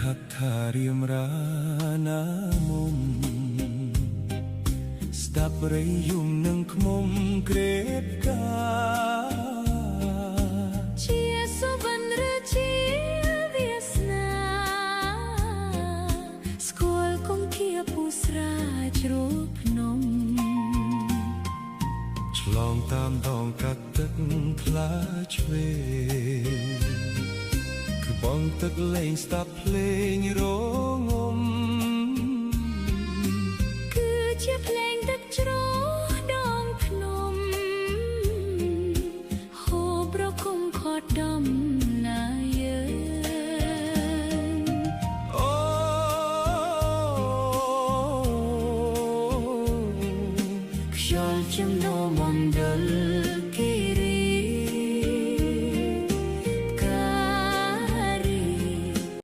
ហដ្ឋារៀមរាណាមុំស្ដាប់រៃយំនឹងខ្មុំក្រេបកា ជាសុវណ្ណឬជាវាសនាស្គាល់គង្គាពូស្រាជ្រោះភ្នំ ឆ្លងតាមដងកាត់ទឹកថ្លាឆ្វេងគឺបងទឹកលេងស្ដាប់ភ្លេងរងំ គឺជាភ្លេងទឹកជ្រោះដងភ្នំហូបប្រគុំខត់ដំណាយើង អូខ្យល់ជំនោមណ្ឌល